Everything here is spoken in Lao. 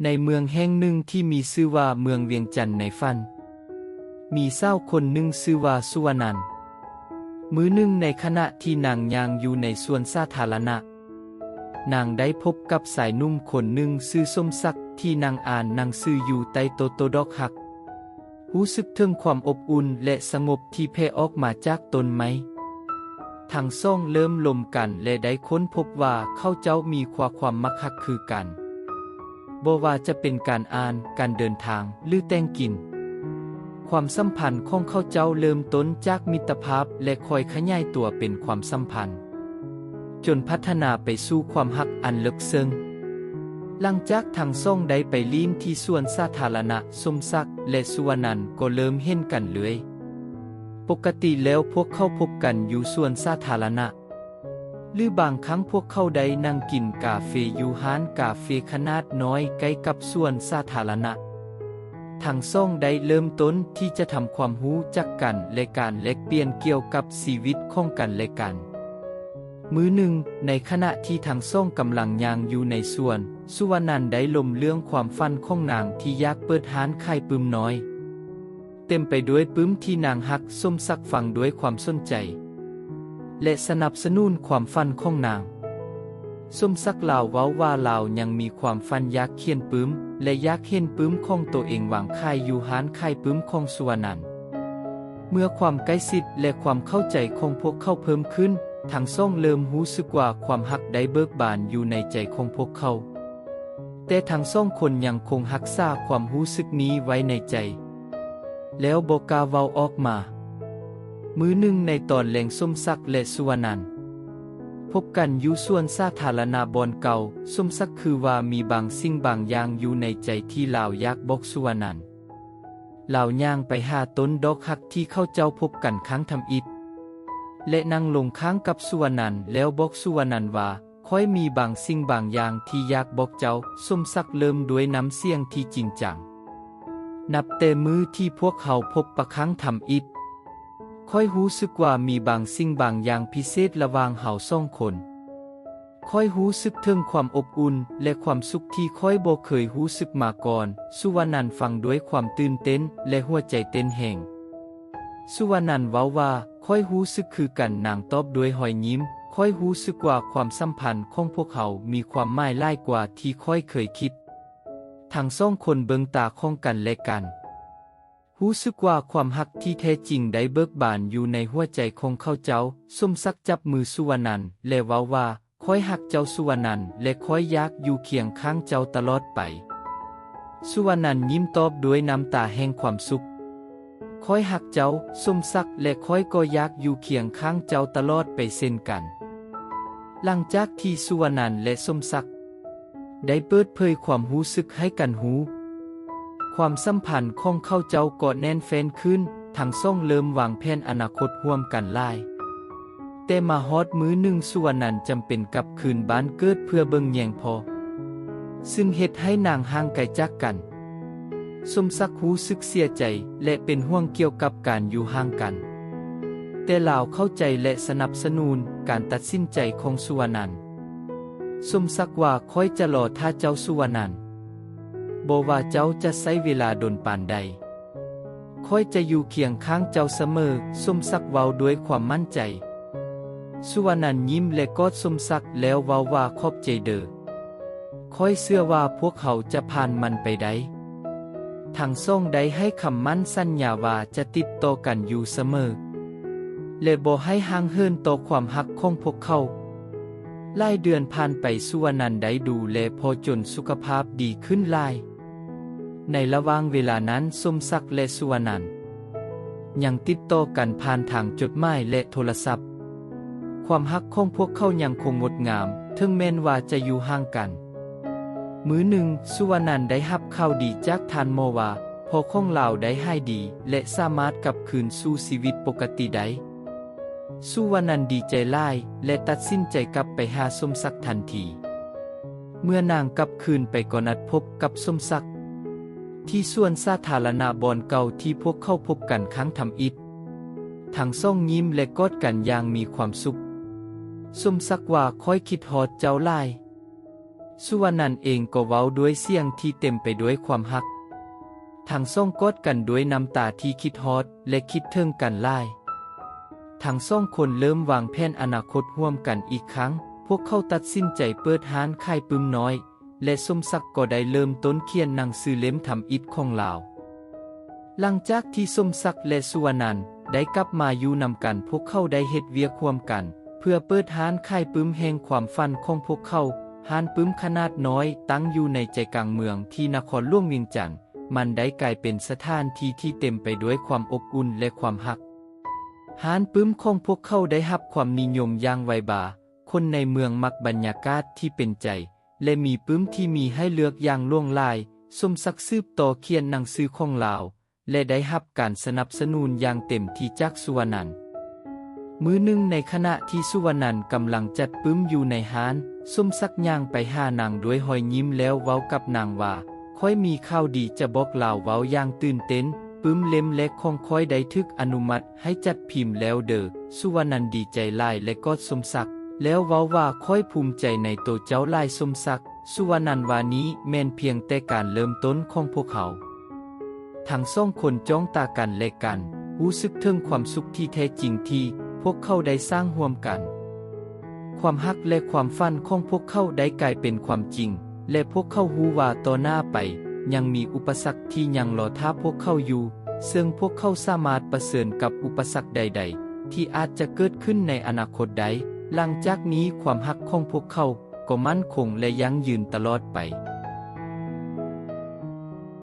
ໃນເມືອງແຫ່ງໜຶ່ງທີ່ມີຊື່ວ່າເມືອງວຽງຈັນໃນຝັນ ມີສາວຄົນໜຶ່ງຊື່ວ່າສຸວະນັນ. ມື້ໜຶ່ງໃນຂະນະທີ່ນາງຍ່າງຢູ່ໃນສວນສາທາລະນະ, ນາງໄດ້ພົບກັບຊາຍໜຸ່ມຄົນໜຶ່ງຊື່ສົມສັກທີ່ນັ່ງອ່ານໜັງສືຢູ່ໃຕ້ໂຕະ ໂຕະດອກຮັກ. ຮູ້ສຶກເຖິງຄວາມອົບອຸ່ນ ແລະ ສະຫງົບທີ່ແຜ່ອອກມາຈາກຕົ້ນໄມ້. ທັງສອງເລີ່ມລົມກັນ ແລະ ໄດ້ຄົ້ນພົບວ່າເຂົາເຈົ້າມີຄວາມມັກຮັກຄືກັນ, ບໍ່ວ່າຈະເປັນການອ່ານ, ການເດີນທາງ ຫຼື ແຕ່ງກິນ. ຄວາມສຳພັນຂອງເຂົາເຈົ້າເລີ່ມຕົ້ນຈາກມິດຕະພາບ ແລະ ຄ່ອຍຂະຫຍາຍຕົວເປັນຄວາມສຳພັນ ຈົນພັດທະນາໄປສູ່ຄວາມຮັກອັນເລິກເຊິ່ງ. ຫຼັງຈາກທັງສອງໄດ້ໄປຫຼິ້ນທີ່ສວນສາທາລະນະ, ສົມສັກ ແລະ ສຸວະນັນກໍເລີ່ມເຫັນກັນເລື້ອຍ. ປົກກະຕິແລ້ວພວກເຂົາພົບກັນຢູ່ສວນສາທາລະນະ, ຫຼື ບາງຄັ້ງພວກເຂົາໄດ້ນັ່ງກິນກາເຟຢູ່ຮ້ານກາເຟຂະໜາດນ້ອຍໃກ້ກັບສວນສາທາລະນະ. ທັງສອງໄດ້ເລີ່ມຕົ້ນທີ່ຈະທຳຄວາມຮູ້ຈັກກັນ ແລະ ການແລກປ່ຽນກ່ຽວກັບຊີວິດຂອງກັນແລະກັນ. ມື້ໜຶ່ງ, ໃນຂະນະທີ່ທັງສອງກຳລັງຍ່າງຢູ່ໃນສວນ, ສຸວະນັນໄດ້ລົມເລື່ອງຄວາມຝັນຂອງນາງທີ່ຢາກເປີດຮ້ານຂາຍປຶ້ມນ້ອຍ, ເຕັມໄປດ້ວຍປຶ້ມທີ່ນາງຮັກ. ສົມສັກຟັງດ້ວຍຄວາມສົນໃຈ ແລະ ສະໜັບສະໜູນຄວາມຝັນຂອງນາງ. ສົມສັກລາວເວົ້າວ່າລາວຍັງມີຄວາມຝັນຢາກຂຽນປຶ້ມ ແລະ ຢາກເຫັນປຶ້ມຂອງໂຕເອງວາງຂາຍຢູ່ຮ້ານຂາຍປຶ້ມຂອງສຸວະນັນ. ເມື່ອຄວາມໃກ້ຊິດ ແລະ ຄວາມເຂົ້າໃຈຂອງພວກເຂົາເພີ່ມຂຶ້ນ, ທັງສອງເລີ່ມຮູ້ສຶກວ່າຄວາມຮັກໄດ້ເບີກບານຢູ່ໃນໃຈຂອງພວກເຂົາ. ແຕ່ທັງສອງຄົນຍັງຄົງຮັກສາຄວາມຮູ້ສຶກນີ້ໄວ້ໃນໃຈ ແລ້ວບໍ່ກ້າເວົ້າອອກມາ. ມື້ໜຶ່ງໃນຕອນແລງ, ສົມສັກ ແລະ ສຸວະນັນພົບກັນຢູ່ສວນສາທາລະນະບ່ອນເກົ່າ. ສົມສັກຄືວ່າມີບາງສິ່ງບາງຢ່າງຢູ່ໃນໃຈທີ່ລາວຢາກບອກສຸວະນັນ. ລາວຍ່າງໄປຫາຕົ້ນດອກຮັກທີ່ເຂົາເຈົ້າພົບກັນຄັ້ງທຳອິດ ແລະ ນັ່ງລົງຂ້າງກັບສຸວະນັນ ແລ້ວບອກສຸວະນັນວ່າ, ຂ້ອຍມີບາງສິ່ງບາງຢ່າງທີ່ຢາກບອກເຈົ້າ. ສົມສັກເລີ່ມດ້ວຍນ້ຳສຽງທີ່ຈິງຈັງ. ນັບແຕ່ມື້ທີ່ພວກເຮົາພົບປະຄັ້ງທຳອິດ, ຂ້ອຍຮູ້ສຶກວ່າມີບາງສິ່ງບາງຢ່າງພິເສດລະຫວ່າງເຮົາສອງຄົນ. ຂ້ອຍຮູ້ສຶກເຖິງຄວາມອົບອຸ່ນ ແລະ ຄວາມສຸກທີ່ຂ້ອຍບໍ່ເຄີຍຮູ້ສຶກມາກ່ອນ. ສຸວະນັນຟັງດ້ວຍຄວາມຕື່ນເຕັ້ນ ແລະ ຫົວໃຈເຕັ້ນແຮງ. ສຸວະນັນເວົ້າວ່າ, ຂ້ອຍຮູ້ສຶກຄືກັນ, ນາງຕອບດ້ວຍຮອຍຍິ້ມ. ຂ້ອຍຮູ້ສຶກວ່າຄວາມສຳພັນຂອງພວກເຮົາມີຄວາມໝາຍຫຼາຍກວ່າທີ່ຂ້ອຍເຄີຍຄິດ. ທັງສອງຄົນເບິ່ງຕາຂອງກັນແລະກັນ. ຮູ້ສຶກວ່າຄວາມຮັກທີ່ແທ້ຈິງໄດ້ເບີກບານຢູ່ໃນຫົວໃຈຂອງເຂົາເຈົ້າ. ສົມສັກຈັບມືສຸວະນັນ ແລະ ເວົ້າວ່າ, ຂ້ອຍຮັກເຈົ້າສຸວະນັນ ແລະ ຂ້ອຍຢາກຢູ່ຄຽງຂ້າງເຈົ້າຕະຫຼອດໄປ. ສຸວະນັນຍິ້ມຕອບດ້ວຍນ້ຳຕາແຫ່ງຄວາມສຸກ. ຂ້ອຍຮັກເຈົ້າ, ສົມສັກ, ແລະ ຂ້ອຍກໍຢາກຢູ່ຄຽງຂ້າງເຈົ້າຕະຫຼອດໄປເຊັ່ນກັນ. ຫຼັງຈາກທີ່ສຸວະນັນ ແລະ ສົມສັກໄດ້ເປີດເຜີຍຄວາມຮູ້ສຶກໃຫ້ກັນຮູ້, ຄວາມສຳພັນຂອງເຂົາເຈົ້າກໍແໜ້ນແຟ້ນຂຶ້ນ, ທັງສອງເລີ່ມວາງແຜນອະນາຄົດຮ່ວມກັນຫຼາຍ. ແຕ່ມາຮອດມື້ໜຶ່ງ, ສຸວະນັນຈຳເປັນກັບຄືນບ້ານເກີດເພື່ອເບິ່ງແຍງພໍ່, ຊຶ່ງເຮັດໃຫ້ນາງຫ່າງໄກຈາກກັນ. ສົມສັກຮູ້ສຶກເສຍໃຈ ແລະ ເປັນຫ່ວງກ່ຽວກັບການຢູ່ຫ່າງກັນ, ແຕ່ລາວເຂົ້າໃຈ ແລະ ສະໜັບສະໜູນການຕັດສິນໃຈຂອງສຸວະນັນ. ສົມສັກວ່າ, ຂ້ອຍຈະລໍຖ້າເຈົ້າສຸວະນັນ, ບໍ່ວ່າເຈົ້າຈະໃຊ້ເວລາດົນປານໃດ. ຂ້ອຍຈະຢູ່ຄຽງຂ້າງເຈົ້າສະເໝີ, ສົມສັກເວົ້າດ້ວຍຄວາມໝັ້ນໃຈ. ສຸວະນັນຍິ້ມ ແລະ ກອດສົມສັກ ແລ້ວເວົ້າວ່າ, ຂອບໃຈເດີ. ຂ້ອຍເຊື່ອວ່າພວກເຮົາຈະຜ່ານມັນໄປໄດ້. ທັງສອງໄດ້ໃຫ້ຄຳໝັ້ນສັນຍາວ່າຈະຕິດຕໍ່ກັນຢູ່ສະເໝີ ແລະ ບໍ່ໃຫ້ຫ່າງເຫີນຕໍ່ຄວາມຮັກຂອງພວກເຂົາ. ຫຼາຍເດືອນຜ່ານໄປ, ສຸວະນັນໄດ້ດູແລພໍ່ຈົນສຸຂະພາບດີຂຶ້ນຫຼາຍ. ໃນລະຫວ່າງເວລານັ້ນ, ສົມສັກ ແລະ ສຸວະນັນຍັງຕິດຕໍ່ກັນຜ່ານທາງຈົດໝາຍ ແລະ ໂທລະສັບ. ຄວາມຮັກຂອງພວກເຂົາຍັງຄົງງົດງາມ, ເຖິງແມ່ນວ່າຈະຢູ່ຫ່າງກັນ. ມື້ໜຶ່ງ, ສຸວະນັນໄດ້ຮັບຂ່າວດີຈາກທ່ານໝໍວ່າ, ພໍ່ຂອງລາວໄດ້ຫາຍດີ ແລະ ສາມາດກັບຄືນສູ່ຊີວິດປົກກະຕິໄດ້. ສຸວະນັນດີໃຈຫຼາຍ ແລະ ຕັດສິນໃຈກັບໄປຫາສົມສັກທັນທີ. ເມື່ອນາງກັບຄືນໄປກໍນັດພົບກັບສົມສັກທີ່ສວນສາທາລະນະບ່ອນເກົ່າທີ່ພວກເຂົາພົບກັນຄັ້ງທຳອິດ. ທັງສອງຍິ້ມ ແລະ ກອດກັນຢ່າງມີຄວາມສຸກ. ສົມສັກວ່າ, ຂ້ອຍຄິດຮອດເຈົ້າຫຼາຍ. ສຸວະນັນເອງກໍເວົ້າດ້ວຍສຽງທີ່ເຕັມໄປດ້ວຍຄວາມຮັກ. ທັງສອງກອດກັນດ້ວຍນ້ຳຕາທີ່ຄິດຮອດ ແລະ ຄິດເຖິງກັນຫຼາຍ. ທັງສອງຄົນເລີ່ມວາງແຜນອະນາຄົດຮ່ວມກັນອີກຄັ້ງ. ພວກເຂົາຕັດສິນໃຈເປີດຮ້ານຂາຍປຶ້ມນ້ອຍ ແລະ ສົມສັກກໍໄດ້ເລີ່ມຕົ້ນຂຽນໜັງສືເຫຼັ້ມທຳອິດຂອງລາວ. ຫຼັງຈາກທີ່ສົມສັກ ແລະ ສຸວະນັນໄດ້ກັບມາຢູ່ນຳກັນ, ພວກເຂົາໄດ້ເຮັດວຽກຮ່ວມກັນ ເພື່ອເປີດຮ້ານຂາຍປຶ້ມແຫ່ງຄວາມຝັນຂອງພວກເຂົາ. ຮ້ານປຶ້ມຂະໜາດນ້ອຍຕັ້ງຢູ່ໃນໃຈກາງເມືອງທີ່ນະຄອນຫຼວງວຽງຈັນ. ມັນໄດ້ກາຍເປັນສະຖານທີ່ທີ່ເຕັມໄປດ້ວຍຄວາມອົບອຸ່ນ ແລະ ຄວາມຮັກ. ຮ້ານປຶ້ມຂອງພວກເຂົາໄດ້ຮັບຄວາມນິຍົມຢ່າງໄວບາ. ຄົນໃນເມືອງມັກບັນຍາກາດທີ່ເປັນໃຈ ແລະ ມີປຶ້ມທີ່ມີໃຫ້ເລືອກຢ່າງຫຼວງຫຼາຍ. ສົມສັກສືບຕໍ່ຂຽນໜັງສືຂອງລາວ ແລະ ໄດ້ຮັບການສະໜັບສະໜູນຢ່າງເຕັມທີ່ຈາກສຸວະນັນ. ມື້ໜຶ່ງໃນຂະນະທີ່ສຸວະນັນກຳລັງຈັດປຶ້ມຢູ່ໃນຮ້ານ, ສົມສັກຍ່າງໄປຫານາງດ້ວຍຮອຍຍິ້ມແລ້ວເວົ້າກັບນາງວ່າ, ຂ້ອຍມີຂ່າວດີຈະບອກລາວ. ເວົ້າຢ່າງຕື່ນເຕັ້ນ, ປຶ້ມເຫຼັ້ມແລກຂອງຂ້ອຍໄດ້ຖືກອະນຸມັດໃຫ້ຈັດພິມແລ້ວເດີ. ສຸວະນັນດີໃຈຫຼາຍ ແລະ ກອດສົມສັກ ແລ້ວເວົ້າວ່າ, ຂ້ອຍພູມໃຈໃນໂຕເຈົ້າຫຼາຍສົມສັກ. ສຸວະນັນວ່າ, ນີ້ແມ່ນພຽງແຕ່ການເລີ່ມຕົ້ນຂອງພວກເຮົາ. ທັງສອງຄົນຈ້ອງຕາກັນແລະກັນ, ຮູ້ສຶກເຖິງຄວາມສຸກທີ່ແທ້ຈິງທີ່ພວກເຂົາໄດ້ສ້າງຮ່ວມກັນ. ຄວາມຮັກ ແລະ ຄວາມຝັນຂອງພວກເຂົາໄດ້ກາຍເປັນຄວາມຈິງ, ແລະ ພວກເຂົາຮູ້ວ່າຕໍ່ໜ້າໄປຍັງມີອຸປະສັກທີ່ຍັງລໍຖ້າພວກເຂົາຢູ່, ເຊິ່ງພວກເຂົາສາມາດປະເຊີນກັບອຸປະສັກໃດໆທີ່ອາດຈະເກີດຂຶ້ນໃນອະນາຄົດໄດ້. ຫຼັງຈາກນີ້ຄວາມຮັກຂອງພວກເຂົາກໍໝັ້ນຄົງ ແລະ ຢັ້ງຢືນຕະຫຼອດໄປ.